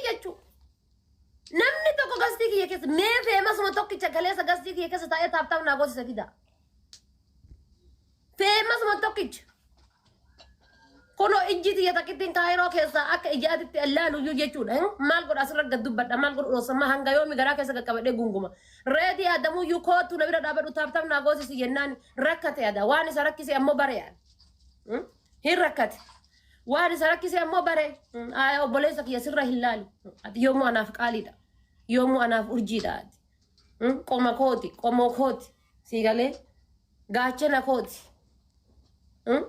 jechuu. Namni tokko guest kiyya keessa mee famousuma tokkicha kaleessa guest kiyya keessa taa'ee tap tap naa goosise fida. Famousuma tokkicha. Kunoo ijji tiyya takkittiin Kaayiroo keessaa akka ijaatitti allaaluyyuu jechuudha. Maal godha asirra gad dubbadha, maal godhu dhoosamma, hanga yoomi garaa keessa qaqqabadhee gunguma? Reetii Adamuyyuu kootu na bira dhaabadhu, tap tap naa goosisi jennaan rakkate ada. Waan isa rakkise ammoo bare yaada. Hin rakkate. Waan isa rakkise ammoo bare. Obboleessa kiyya, sirra hin laali. Ati yoomuu anaaf qaaliidha. Yoomuu anaaf urjiidha ati. Qoma kooti, qomoo kooti. Sii galee, gaachana kooti.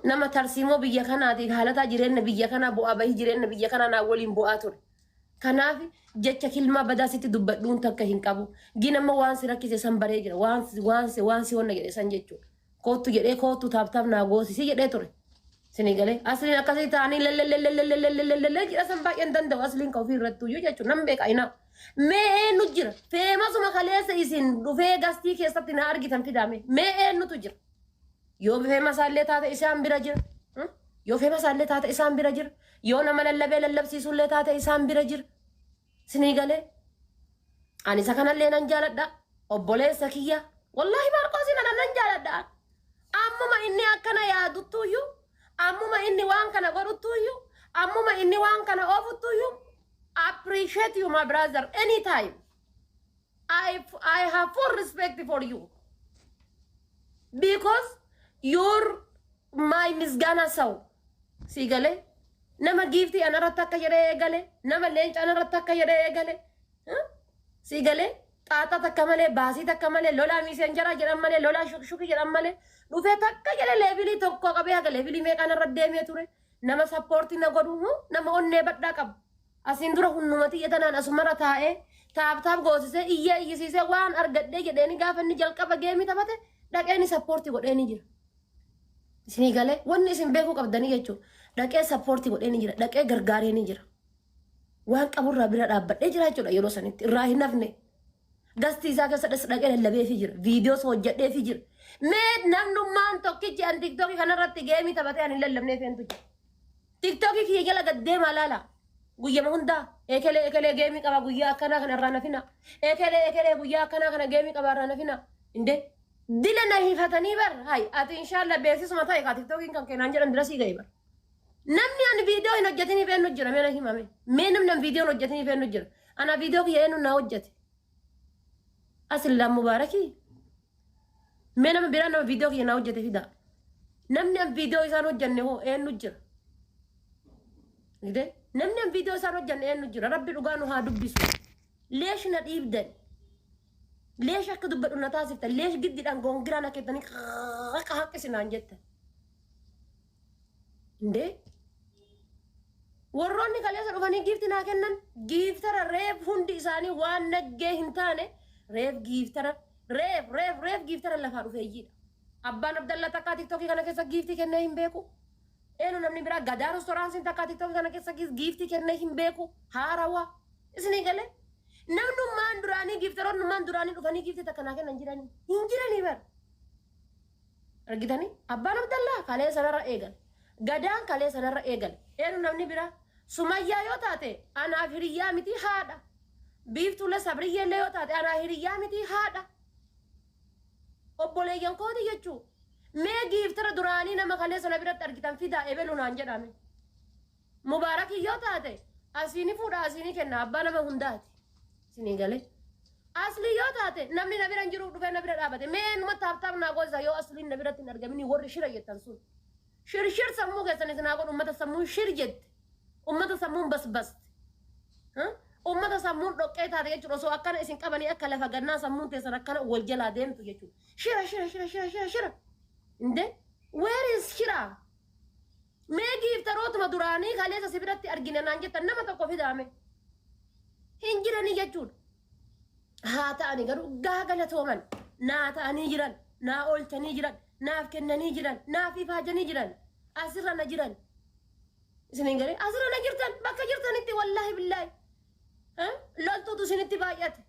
Nama tarsiimoo biyya kanaatiif haalataa jireenya biyya kanaa, bu'aa bahii jireenya biyya kanaa naa waliin bu'aa ture. Kanaaf jecha kilmaa badaa sitti dubbadhuun takka hin qabu. Gin amma waan si rakkise san baree jira. Waan si wanna jedhe san jechuudha. Koottu jedhee, koottu tap tap naa goosisi jedhee ture. Sini galee, asliin akkasii ta'anii lellellellellellellellee jedha san baay'een danda'u, asliin ka ofii irratti iyyuu jechuudha. Nan beeka inaa. Mee eenyu jira? Famousuma kaleessa isin dhufee guest keessatti na argitan fidaame. Mee eenyutu jira? Yoo famousaallee taate isaan bira jira. Yoo famousaallee taate isaan bira jira. Yoo nama lallabee lallabsiisullee taate isaan bira jira. Sinii galee. Ani isa kanallee nan jaaladha. Obboleessa kiyya. Wallaahi Maarqoosiin ana nan jaaladha. Ammuma inni akkana yaaduttuyyuu, ammuma inni waan kana godhuttuyyuu, ammuma inni waan kana oofuttuyyuu, appreciate you, my brother, anytime. I have full respect for you. Because you're my misgaana saw. Si galee, nama giiftii anarratti akka jedhee eegale, nama leenca anarratti akka jedhee eegale. Si galee, xaaxaa takka malee, baasii takka malee, lolaa messenger jedhan malee, lolaa shukshuki jedhan malee dhufee takka jedhe level tokko qabee haga level meeqaan irra deemee ture. Nama support na godhu, nama onnee badhaa qabu. Asiin dura hundumati iyya asumarra taa'ee tap tap goosisee iyya iyyisiisee waan argadhee jedheeni gaafa inni jalqaba game taphate dhaqee ni support godhee ni jira. Isinii galee, wanni isin beekuu qabdanii jechuudha. Dhaqee support godhee ni jira. Dhaqee gargaaree ni jira. Waan qaburraa bira dhaabbadhee jira jechuudha, yeroo sanitti irraa hin hafne. Guest isaa keessa dhaqee lallabeefii jira. Viidiyoos hojjedheefii jira. Mee namnummaan tokkichi an TikTokii kanarratti game taphatee ani hin lallabneef eentu jira? TikTokii kiyya jala gad deemaa laala. Guyyama hundaa ekelee ekelee game qaba, guyyaa akkanaa kana irraa nafina. Ekelee ekelee guyyaa akkanaa kana game qaba, irraa nafina. Inde dila na hifatanii bar hay ati inshallah beeksisuma ta'e ka TikTokiin kan keenaan jedhan dira sii ga'e bar. Namni ani viidiyoo hin hojjetiniif eenyu jira? Mee na himame. Mee namni ani viidiyoo hin hojjetiniif eenyu jira? Ana viidiyoo kiyya eenyu naa hojjete? Asillaan Mubaarakii. Mee nama biraa nama viidiyoo kiyya naa hojjete fida. Namni ani viidiyoo isaan hojjenne hoo eenyu jira? Gidee namni ani viidiyoo isaan hojjenne eenyu jira? Rabbi dhugaa nu haa dubbisu. Leesh na dhiibdan. Leesh akka dubbadhu na taasiftan. Leesh giddiidhaan goongiraan akka jettanii haqa haqqisinaan jettan. Indee warroonni kaleessa dhufanii gift naa kennan, giftera reef hundi isaanii waan naggee hin taane, reef giftera reef reef reef giftera lafaa dhufeeyyiidha. Abbaan Abdallaa takkaa TikTokii kana keessa gift kennee hin beeku. Eenyu namni biraa? Gadaa restaurant takkaa TikTokii kana keessa gift kennee hin beeku. Haarawaa. Isinii galee, namnummaan duraanii, gifteroonnummaan duraanii dhufanii gift takka naa kennan jiranii hin jiranii bara. Argitanii, abbaan Abdallaa kalee sanarra eegale. Gadaan kalee sanarra eegale. Eenyu namni biraa? Sumayyaa yoo taate anaaf hiriyyaa miti, haadha. Biiftuulee Sabriyyeellee yoo taate anaa hiriyyaa miti, haadha. Obboleeyyan kooti jechuu. Mee giftera duraanii nama kalee sana biratti argitan fidaa, ebelu naan jedhame. Mubaarakii yoo taate asiini fuudha, asiini kenna, abbaa nama hundaati. Isinii galee. Asli yoo taate namni na bira hin jiru dhufee na bira dhaabate. Mee numa tap tap naa gosa yoo asliin na biratti hin argamini, warri shira jettan sun. Shir shir sammuu keessan isin haa godhu, ummata sammuun shir jette. Ummata sammuun basbaste. Ummata sammuun dhoqqee taate jechuudha, osoo akkana isin qabanii akka lafa gannaa sammuun teessan akkana wal jalaa deemtu jechuudha. Shira shira shira shira shira shira. Inde where is shira? Mee gifterootuma duraanii kaleessa si biratti argine naan jettan nama tokko fidaame. Hin jiranii jechuudha. Haa ta'ani garuu gaa galatooman, naa ta'anii jiran, naa oolchanii jiran, naaf kennanii jiran, naaf ifaajanii jiran, asirra na jiran. Isin hin galee, asirra na jirtan, bakka jirtanitti wallaahi billaahi. Loltuutu isinitti baay'ate.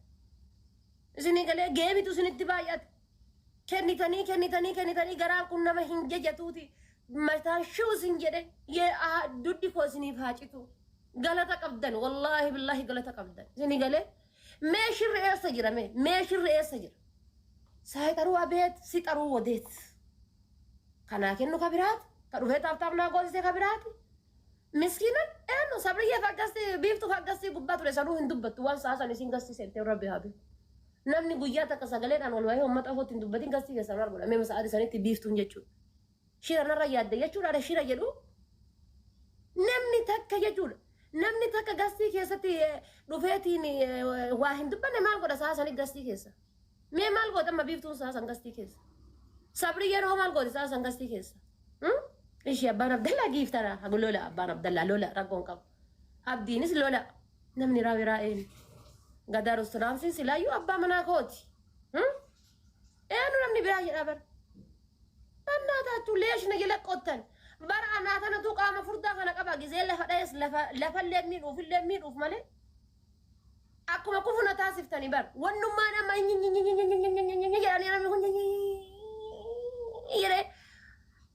Isin hin galee, gameitu isinitti baay'ate. Kennitanii kennitanii kennitanii garaan kun nama hin jajatuuti. Mataan shuu isin jedhe duddi koo isiniif haa citu. Galata qabdan wallaahi billaahi galata qabdan. Isinii galee mee shirri eessa jira mee mee shirri eessa jira? Saayixaruu abeet si xaruu wadeet. Kanaa kennu ka biraati ka dhufee taaf taaf naa goosisee ka biraati. Miskiinan eenyu sabriyyee fakkasti biiftuu fakkasti gubbaa ture sanuu hin dubbattu waan sa'a san isin gastii seentee rabbi haa beeku. Namni guyyaa takka sagaleedhaan ol bahee uummata afootti hin dubbatin gastii keessaa maal godha mee sa'aatii sanitti biiftuun jechuudha. Shira narra yaadde jechuudha shira jedhu namni takka jechuudha. Namni takka gastii keessatti dhufeetiin waa hin dubbanne maal godha sa'a sanii gastii keessa. Mee maal goota amma biiftuun sa'a san gastii keessa. Sabriyyeen hoo maal gooti sa'a san gastii keessa. Ishii abbaan Abdallaa giiftara lola abbaan Abdallaa lola rakkoon qabu. Abdiinis lola namni raawiraa eenyu. Gadaa rusturaamsiin silaayyuu abbaa manaa kooti. Eenyu namni biraa jedhaa bara. Bannaataachuu leeshna jala qottan. Bara anaa kanatu qaama furdaa kana qaba gizee lafa dha'es lafa lafallee miidhuufillee miidhuuf malee. Akkuma kufu na taasiftanii bar. Wannummaan amma jedhanii namni kun jedhee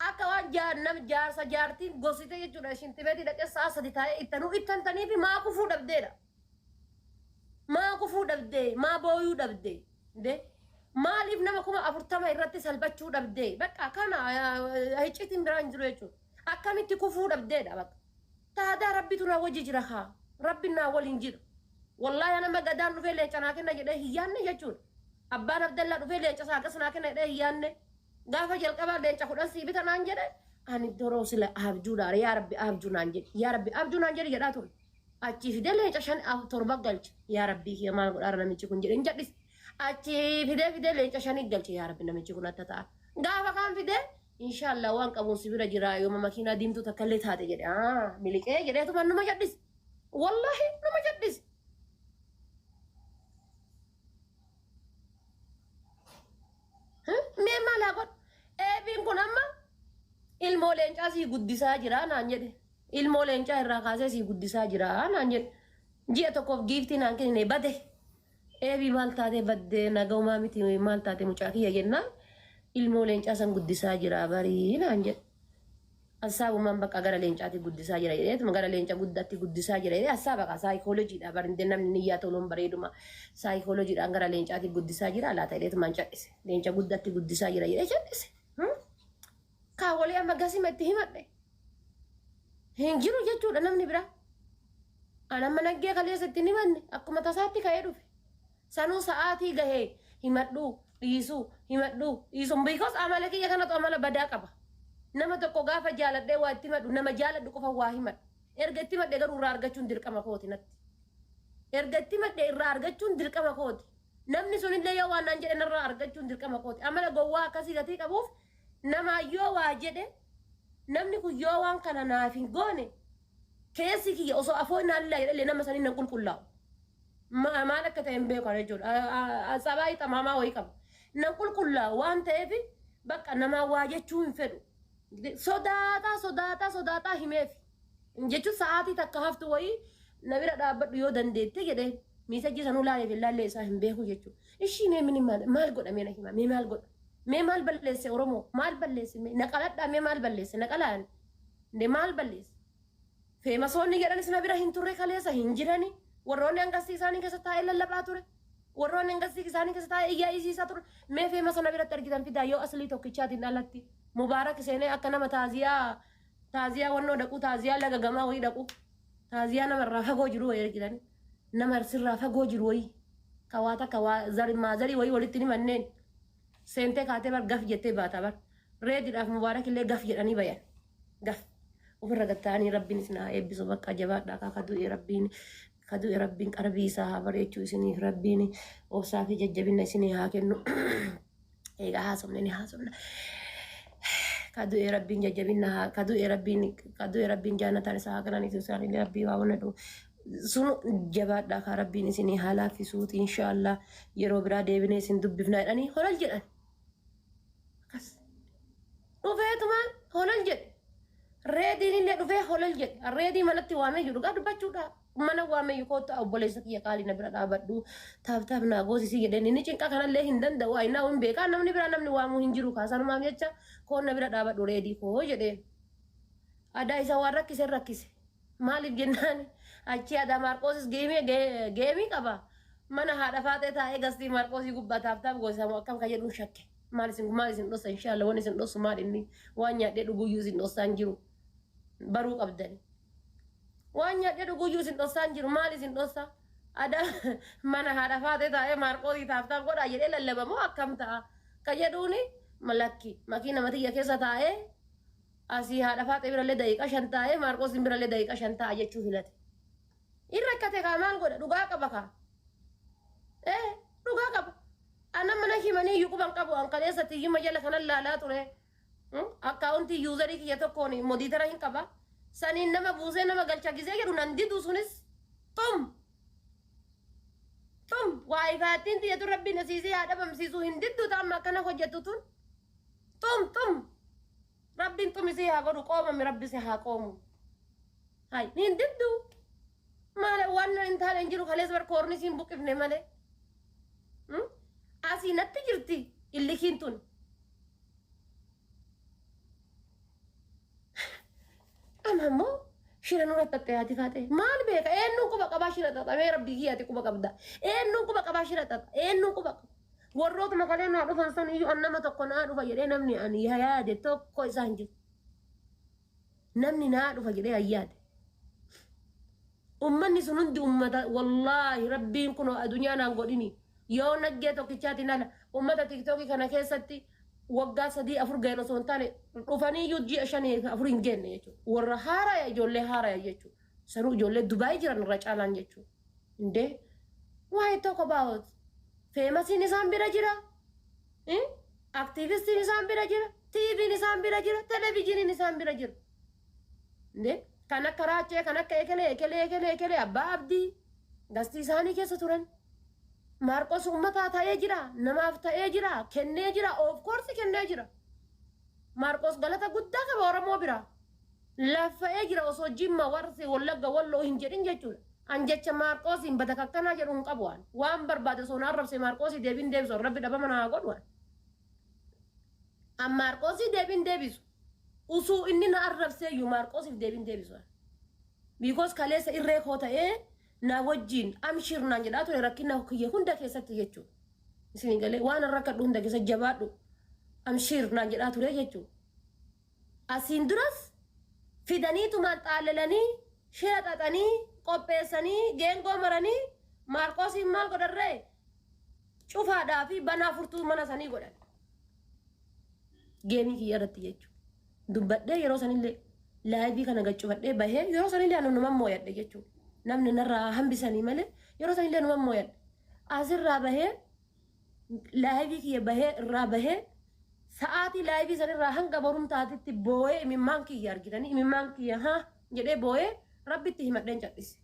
akka waan nam jaarsa jaartiin gosite jechuudha. Shintibeetii dhaqee sa'a sadi taa'ee ittanuu ittantanii fi maa kufuu dhabdeedha. Maa kufuu dhabdee maa booyuu dhabdee. Maaliif nama 40,000 irratti salphachuu dhabdee? Bakka kana icciitiin biraa hin jiru jechuudha. Akkamitti kufuu dhabdeedha bakka. Taadaa rabbitu naa wajji jira haa. Rabbi naa waliin jira. Wallaahi nama gadaan dhufee leenca naa kenna jedhee hin yaanne jechuudha. Abbaan Abdallaa dhufee leenca isaa akkas naa kenna jedhee hin yaanne. Gaafa jalqabaa leenca 10 sii bita naan jedhe ani doroo sila abjuudha yaa rabbi abjuu naan jedhi yaa rabbi abjuu naan jedhi jedhaa ture. Achii fidee leenca 5 7 galche yaa rabbii kiyya maal godhaara namichi kun jedhe hin jedhis. Achii fidee fidee leenca 5 galche yaa rabbi namichi kun atta ta'a. Gaafa kaan fidee inshaallah waan qabuun si bira jira yooma makiinaa diimtuu takka illee taate jedhe miliqee jedheetuma numa jedhis. Wallaahi numa jedhis. Mee maal haa godhu? Eebiin kun amma ilmoo leencaa sii guddisaa jira naan jedhe. Ilmoo leencaa irraa kaasee sii guddisaa jira naan jedhe. Ji'a tokkoof giiftii naan kennine bade. Eebii maal taatee baddee nagaumaa miti maal taate mucaa kiyya jennaan ilmoo leencaa san guddisaa jira barii naan jedhe. Hassaabumaan bakka gara leencaatti guddisaa jira jedheetuma gara leenca guddaatti guddisaa jira jedhee hassaaba kaa saayikooloojiidha barinde namni niyyaa toluun bareeduma saayikooloojiidhaan gara leencaatti guddisaa jira laata jedheetumaan cadhise. Leenca guddaatti guddisaa jira jedhee cadhise. Kaa walii amma gasima itti himadhe. Hin jiru jechuudha namni biraa. An amma naggee kaleessa itti hin himanne akkuma tasaatti ka'ee dhufe. Sanuu sa'aatii gahee himadhuu dhiisuu himadhuu dhiisuu because amala kiyya kanatu amala badaa qaba. Nama tokko gaafa jaaladhee waa itti himadhu nama jaaladhu qofa waa himadha. Erga itti himadhe garuu irraa argachuun dirqama kooti natti. Erga itti himadhe irraa argachuun dirqama kooti. Namni sunillee yoo waan naan jedhe narraa argachuun dirqama kooti. Amala gowwaa akkasii gatii qabuuf namaa yoo waa jedhe namni kun yoo waan kana naaf hin goone keessi kiyya osoo afoo naan jedhallee nama saniin nan qulqullaa'u. Maal akka ta'e hin beeku jechuudha. Sabaayii xamaamaa wayii qaba. Nan qulqullaa'u waan ta'eef bakka namaa waa jechuu hin fedhu. Sodaataa sodaataa sodaataa himeef. Jechuun sa'aatii takka haftu wayii na bira dhaabbadhu yoo dandeette jedhee miisajjii sanuu laalee fi laallee isaa hin beeku jechuudha. Ishii mee mini maal godha mee na hima mee maal godha mee maal balleesse Oromoo maal balleesse mee na qaladhaa mee maal balleesse na qalaan mee maal balleesse. Feemasoonni jedhanis na bira hin turre kaleessa hin jirani. Warroonni hangastii isaanii keessa taa'ee lallabaa ture. Warroonni hangastii isaanii keessa taa'ee iyyaa isiisaa ture. Mee feemasa na biratti argitan fidaa yoo aslii tokkichaatiin alatti. Mubaarak seenee akka nama taaziyaa taaziyaa wannoo dhaqu taaziyaa laga gamaa wayii dhaqu. Taaziyaa namarraa fagoo jiru wayii argitan. Nama sirraa fagoo jiru wayii. Kawaa takka waa maazarii wayii walitti ni manneen. Seentee kaatee bar gaf jettee baata bar. Reediidhaaf Mubaarak illee gaf jedhanii bayan. Gaf. Ofirra gatta'anii rabbiin isin haa eebbisu bakka jabaadhaa kaa kadu'e rabbiin kadu'e rabbiin qarbii isaa haa bareechuu isiniif rabbiin obsaa fi jajjabina isinii haa kennu. Egaa haasofne ni haasofna. Kadu'e rabbiin jajjabina haa kadu'e rabbiin kadu'e rabbiin jaannataan isaa haa qananiisu isaanii rabbii waa wanadhu. Sun jabaadhaa kaa rabbiin isinii haa laaffisuuti inshaallah yeroo biraa deebinee isin dubbifnaa jedhanii holal jedhan. Akkas. Dhufeetumaan holal jedhe. Reediin illee dhufee holal jedhe. Reedii manatti waamee jiru dhugaa dubbachuudha. Mana waamee jiru kottu obboleessa kiyya qaalii na bira dhaabadhu. Taaf taaf naa goosisii jedheen inni cinqa kanallee hin danda'u. Ayinaa hin beekaa namni biraa namni waamuu hin jiru kaasanumaaf jecha koon na bira dhaabadhu reedii koo jedheen. Adaa isa waan rakkise rakkise. Maaliif jennaan Achi haadha Maarqoosis geemii geemii qaba. Mana haadha faaxee taa'ee gastii Maarqoosii gubbaa taaf taaf goosisamu akkam ka jedhuun shakke. Maal isin dhossa? Inshaalla wanni isin dhossu maal? Inni waan nyaadhee dhuguyyuu isin dhossaan jiru baruu qabdani. Waan nyaadhee dhuguyyuu isin dhossaan jiru, maal isin dhossa? Ada mana haadha faaxee taa'ee Maarqoosii taaf taaf godhaa jedhee lallabamoo akkam ta'a? Ka jedhuuni malakki makiina matiyya keessa taa'ee asii haadha faaxee birallee daqiiqaa 5 taa'ee Maarqoosiin birallee daqiiqaa 5 taa'a jechuu filate. Inni rakkate kaa, maal godha? Dhugaa qaba kaa. Ee, dhugaa qaba. Ana mana himanii iyyuu quban qabu, an kaleessa tiyyuma jala kanan laalaa ture. Akkaawuntii userii kiyya tokkoon moderator hin qaba. Saniin nama buusee nama galcha gizee jedhu nan didu, sunis xum. Xum waayifaattiin tiyyatu rabbiin asiisee haa dhabamsiisu, hin diddu ta'amma akkana hojjettu tun. Xum xum. Rabbiin xumisii haa godhu, qoomami, rabbi si haa qoomu. Hay, hin diddu. Maal, waan hin taane hin jiru, kaleessa bar koorni siin buqqifne malee. Asii natti jirti illikiin tun. Amma immoo shira nurra xaxxee haati faate. Maal beeka? Eenyuun quba qabaa shira xaxamee? Rabbii kiyyaati quba qabda. Eenyuun quba qabaa shira xaxa? Eenyuun quba qaba? Warrootuma kalee naa dhufan san iyyuu an nama tokko naa dhufa jedhee namni ani yaade tokko isaan jiru. Namni naa dhufa jedhee an yaade. Ummanni sun hundi ummata, wallaahi rabbiin kun addunyaa naan godhini. Yoo naggee tokkichaatiin ala ummata TikTokii kana keessatti waggaa 3 4 ga'een osoo hin taane dhufanii iyyuu ji'a 5 4 hin geenne jechuudha. Warra haaraya, ijoollee haaraya jechuudha. Sanuu ijoollee Dubaayii jiran irra caalaan jechuudha. Indee waa'ee tokko about famousiin isaan bira jira. Activistiin isaan bira jira. TVn isaan bira jira. Televezyiiniin isaan bira jira. Indee kan akka Raachee, kan akka Ekelee, Ekelee, Ekelee, Ekelee, Abbaa Abdii gastii isaanii keessa turan. Maarqos uummataa ta'ee jira. Namaaf ta'ee jira. Kennee jira. Of course kennee jira. Maarqos galata guddaa qaba Oromoo bira. Laffa'ee jira osoo Jimma, Warsi, Wallagga, Walloo hin jedhin jechuudha. An jecha Maarqosiin bada kakkanaa jedhu hin qabu waan. Waan barbaade osoo na arrabse Maarqosii deebiin deebisu, rabbi dhabama naa godhu waan. An Maarqosii deebiin deebisu. Usuu inni na arrabsee iyyuu Maarqosiif deebiin deebisu. Because kaleessa irree koo ta'ee na wajjin amshir naan jedhaa ture rakkina kiyya hunda keessatti jechuudha. Isin galee waan rakkadhu hunda keessa jabaadhu, amshir naan jedhaa ture jechuudha. Asiin duras fidaniitumaan xaalalanii shira xaxanii qopheessanii geengoo maranii Maarqoosiin maal godharree, cufaadhaa fi banaa furtuu mana sanii godhan. Geemii kiyya irratti jechuudha. Dubbadhee yeroo sanillee liveii kana gaccufadhee bahee, yeroo sanillee anu numan mooyadhe jechuudha. Namni narraa hambisanii malee yeroo sanillee numan mooyadhe. Asirraa bahee liveii kiyya bahee irraa bahee sa'aatii liveii sanirraa hanga borumtaatitti boo'ee, imimmaan kiyya argitanii, imimmaan kiyya haa jedhee boo'ee rabbitti himadheen cadhise.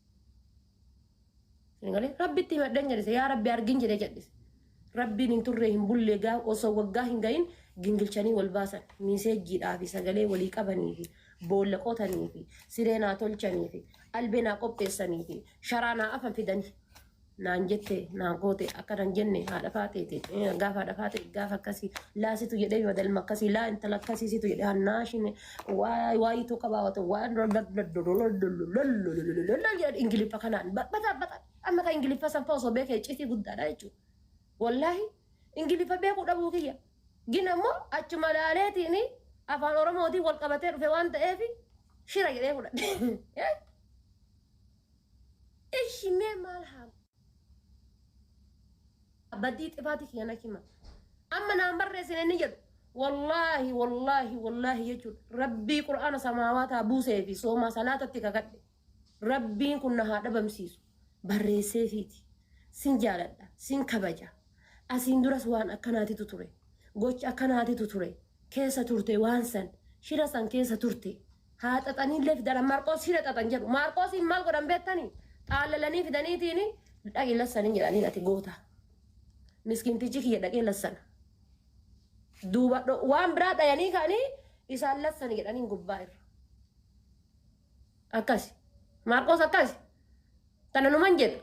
Rabbitti himadheen cadhise, yaa rabbi argin jedhee cadhise. Rabbiin hin turre hin bulle, gaa osoo waggaa hin gahin gingilchanii wal baasan, messageiidhaa fi sagalee walii qabanii fi boolla qotanii fi siree naa tolchanii fi albee naa qopheessanii fi sharaa naa afan fidanii naan jette naan goote akkanan jenne, haadha faateeti gaafa haadha faate gaafa akkasii laasitu jedhee madalma akkasii laa intala akkasiisitu jedhee hannaashine waayituu qabaawatu waan ingiliffa kanaan bata bata. Amma kan ingiliffa sanfa osoo beekee iccitii guddaadha jechuudha. Wallaahi ingiliffa beekuu dhabuu kiyya. Gin ammoo achuma laaleetiin afaan Oromootiin wal qabatee dhufe waan ta'eef shira jedhee fudhadhe. Ishi mee maal haa badii xifaati kiyya na hima. Amma naan barreessine inni jedhu, wallaahi wallaahi wallaahi jechuudha. Rabbii qur'aana samaawaataa buusee fi soomaa salaatatti kakadhe. Rabbiin kun na haa dhabamsiisu. Barreesseefiiti. Sin jaaladha. Sin kabaja. Asiin duras waan akkanaatitu ture. Gocha akkanaatitu ture. Keessa turte waan san. Shira san keessa turte. Haa xaxaniillee fidan. Maarqoos shira xaxan jedhu. Maarqoosiin maal godhan beektanii? Xaalalanii fidaniitiin dhaqi lassanii jedhanii, ati goota. Miskiintichi kiyya dhaqee lassana. Duuba waan biraa dhayanii ka'anii isaan lassanii jedhanii gubbaa irra. Akkasi. Maarqoos akkasi. Tana numan jedha.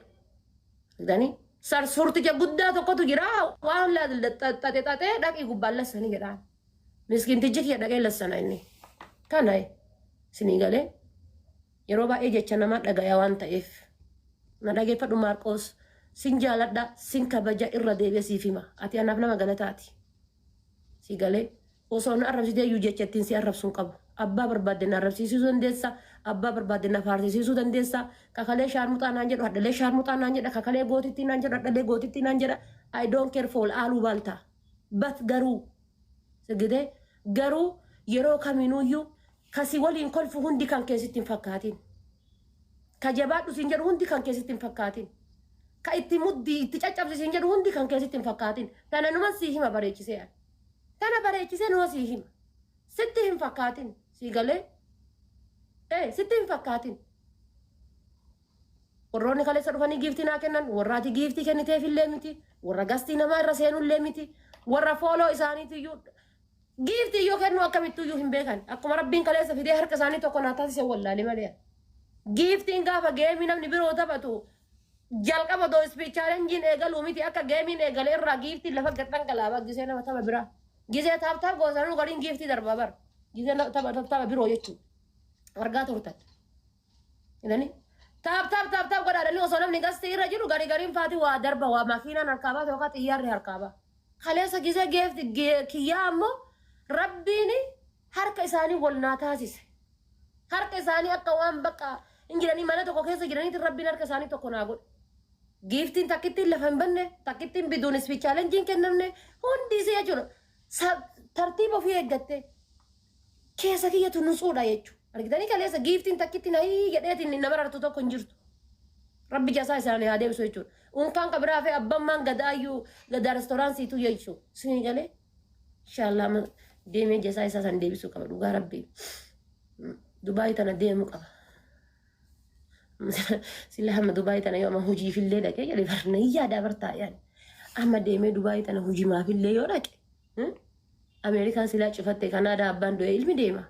Argitanii? Sarsurticha guddaa tokkotu jira, waan xaxe xaxee dhaqii gubbaan lassanii jedhaan. Miskiintichi kiyya dhaqee lassana inni. Kana isinii galee. Yeroo baay'ee jecha namaa dhagaya waan ta'eef. Na dhageeffadhu Maarqoos, sin jaaladha, sin kabaja, irra deebi'ee siif hima. Ati anaaf nama galataati. Si galee osoo na arrabsitee iyyuu jecha ittiin si arrabsu hin qabu. Abbaa barbaadde na arrabsiisuu dandeessa, abbaa barbaadde na faarsisiisuu dandeessa. Kakalee shaarmuxaa naan jedhu, hadhalee shaarmuxaa naan jedha, kakalee gootittii naan jedhu, hadhalee gootittii naan jedha. I don't care for aaluu baaltaa. But garuu sigidee garuu yeroo kamiinuyyuu kasi waliin kolfu hundi kan keessatti hin fakkaatin. Ka jabaadhu siin jedhu hundi kan keessatti hin fakkaatin. Ka itti muddii itti caccabsi siin jedhu hundi kan keessatti hin fakkaatin. Tana numan sii hima bareechisee ani. Tana bareechisee numa sii hima. Sitti hin fakkaatin. Sii galee? Ee, sitti hin fakkaatin. Warroonni kaleessa dhufanii giiftii naa kennan warra ati giiftii kenniteefillee miti. Warra gastii namaa irra seenullee miti. Warra follow isaaniitiyyuu giiftii iyyuu kennuu akkamittuyyuu hin beekan. Akkuma Rabbiin kaleessa fidee harka isaanii tokko naa taasise wallaale malee. Giiftiin gaafa geemii namni biroo taphatu jalqaba doo speed challengeiin eegaluu miti, akka geemiin eegale irraa giiftiin lafa gad dhangalaaba gisee nama tapha biraa. Gisee tap tap goosanuu gariin giiftii darbaa bara. Gisee tapha biroo jechuudha. Argaa turtan. Jedhanii tap tap tap tap godhaadhanii osoo namni gastii irra jiru garii gariin faati waa darba, waa makiinaan harkaa baate yookaan xiyyaarri harkaa ba'a. Kaleessa gisee geefti kiyyaa ammoo Rabbiin harka isaanii wal naa taasise. Harka isaanii akka waan bakka hin jiranii mana tokko keessa jiraniitiin Rabbiin harka isaanii tokko naa godhe. Giiftiin takkittiin lafa hin banne, takkittiin biduun speed challengeiin kennamne hundi isii jechuudha. Tartiiba ofii eeggatte keessa kiyyatu nutsuudha jechuudha. Argitanii, kaleessa giiftiin takkittiin hayii jedheetiin nama rartu tokko hin jirtu. Rabbi jasaa isaanii haa deebisu jechuudha. Unkaan ka biraa fi abbammaan gadaayyuu gadaa restoraansiitu jechuudha. Isinii galee? Inshaallah amma deemee jasaa isaa san deebisuu qaba dhugaa Rabbi. Dubaayii tana deemuu qaba. Sila hamma Dubaayii tana yoo amma hojiifillee dhaqee jedhe barna hin yaadaa bartaa yaani. Amma deemee Dubaayii tana hojimaafillee yoo dhaqe, Ameerikaan silaa cufatte, Kanaadaa abbaan du'ee ilmi deema.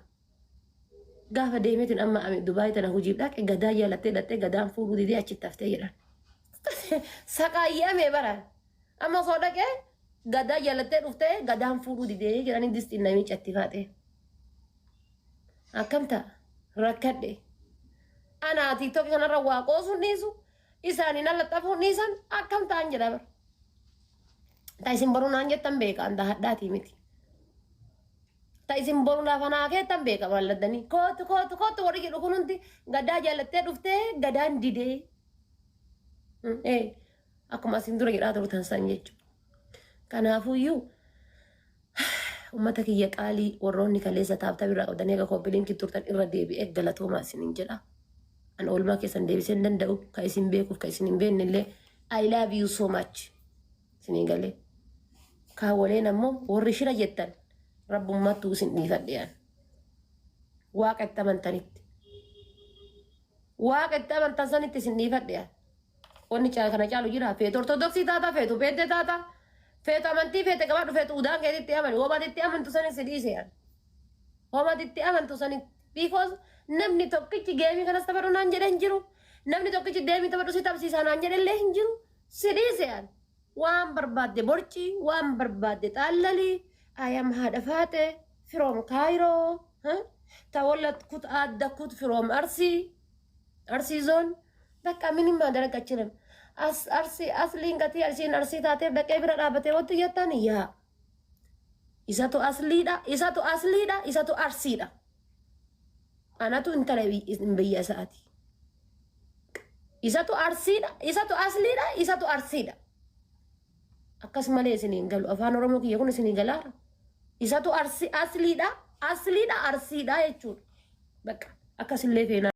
Gaafa deemeetiin amma Dubaayii tana hojiif dhaqe, gadaa jaalattee dhaqxee gadaan fuudhuu didee achitti haftee jedhan. Saqaayyamee baraan. Amma osoo dhaqee gadaa jaalattee dhuftee gadaan fuudhuu didee jedhanii distiin namii catti faaxee. Akkam ta'a? Rakkadhe. Anaa TikTokii kanarra waa qoosuun dhiisu, isaanii nan laxxafuun dhiisan, akkam ta'an jedha bara. Ta isin boruu naan jettan beeka, anta hadhaatii miti. Ta isin boru lafa naa keettan beeka maalladdanii. Kootu kootu kootu warri jedhu kun hundi gadaa jaalattee dhuftee gadaan didee. Akkuma asin dura jedhaa turtan san jechuudha. Kanaafuyyuu ummata kiyya qaalii, warroonni kaleessa tap tap irraa qabdanii akka copy linkii turtan, irra deebi'ee galatoomaa isiniin jedha. An oolmaa keessan deebisee hin danda'u, ka isin beekuuf ka isin hin beekne illee I love you so much. Isinii galee. Kaawwaleen ammoo warri shira jettan rabbummaattuu isin dhiifadhe yaan. Waaqa itti amantanitti. Waaqa itti amantan sanitti isin dhiifadhe yaan. Wanni kana caalu jira. Feetu Ortodoksii taata, feetu Peente taata, feetu amantii feete qabaadhu, feetu udaan keetitti amani. Womaati itti amantu sanis si dhiise yaan. Womaati itti amantu sanitti. Because namni tokkichi geemii kanas taphadhu naan jedhe hin jiru. Namni tokkichi deemii taphadhu si tapsiisaa naan jedhe illee hin jiru. Si dhiise yaan. Waan barbaadde borci, waan barbaadde xaallalii. I am haadha faate from Cairo. ተወለድኩት አደግኩት from Arsii. Arsii zone. Bakka ምንም ማድረግ አችልም። Arsii asliin gatii Arsiin Arsii taateef dhaqee bira dhaabbatee wanti jettan yaa. Isatu asliidha, isatu asliidha, isatu Arsiidha. Anatu intala biyya isaati. Isatu Arsiidha, isatu asliidha, isatu Arsiidha. Akkas malee isiniin galu. Afaan Oromoo kiyya kun isinii galaara. Isatu Arsii asliidha, asliidha, Arsiidha jechuudha. Bakka akkasillee feenaa.